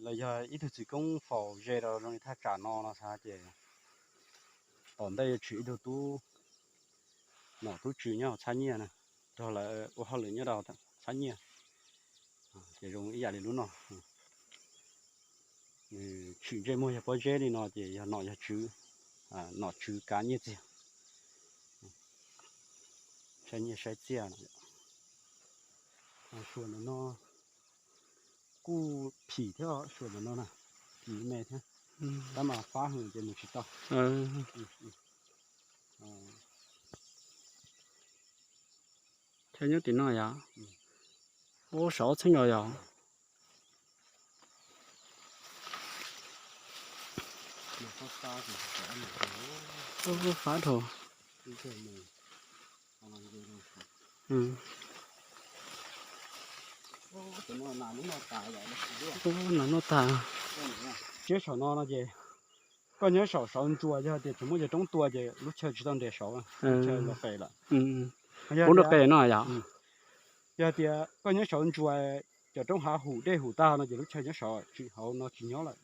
Yog ib tug txiv koob faus ze rau zoo li thaj tsam no no xav ces tom ntej yuav tshwm ib tug tub nom tub tswv nyob hauv txhab nyiaj na, nrog lawv ua hauj lwm nyob rau txhab nyiaj. Ces zoo ib yam li lub no, nws tshwm ntsej muag yog pob zeb li no ces yog nom yog tswv, nom tswv kav nyiaj txiag, saib nyiaj saib txiaj no. Suas ntawm no kuj phim thiab, suas ntawm no na, phim me thiab, tab mas fab heev ces mus tsis tau. Chaw nyob tim no yom? Ub, saum ob txheeb los yog. Ub, fab dhau. Ub, nas noj tag. Siab saum no no ces koj nyob saum saud ntsuas, yog tias tsis muaj cov roob tua ces lub chaw tsis tau nres saud, lub chaw los qes lawm. Ub, nres qes no yom? Yog tias koj nyob saud ntsuas, cov roob hav hum dej hum tag no ces lub chaw nyob saud, tsis hauv no tsis nyob lawm.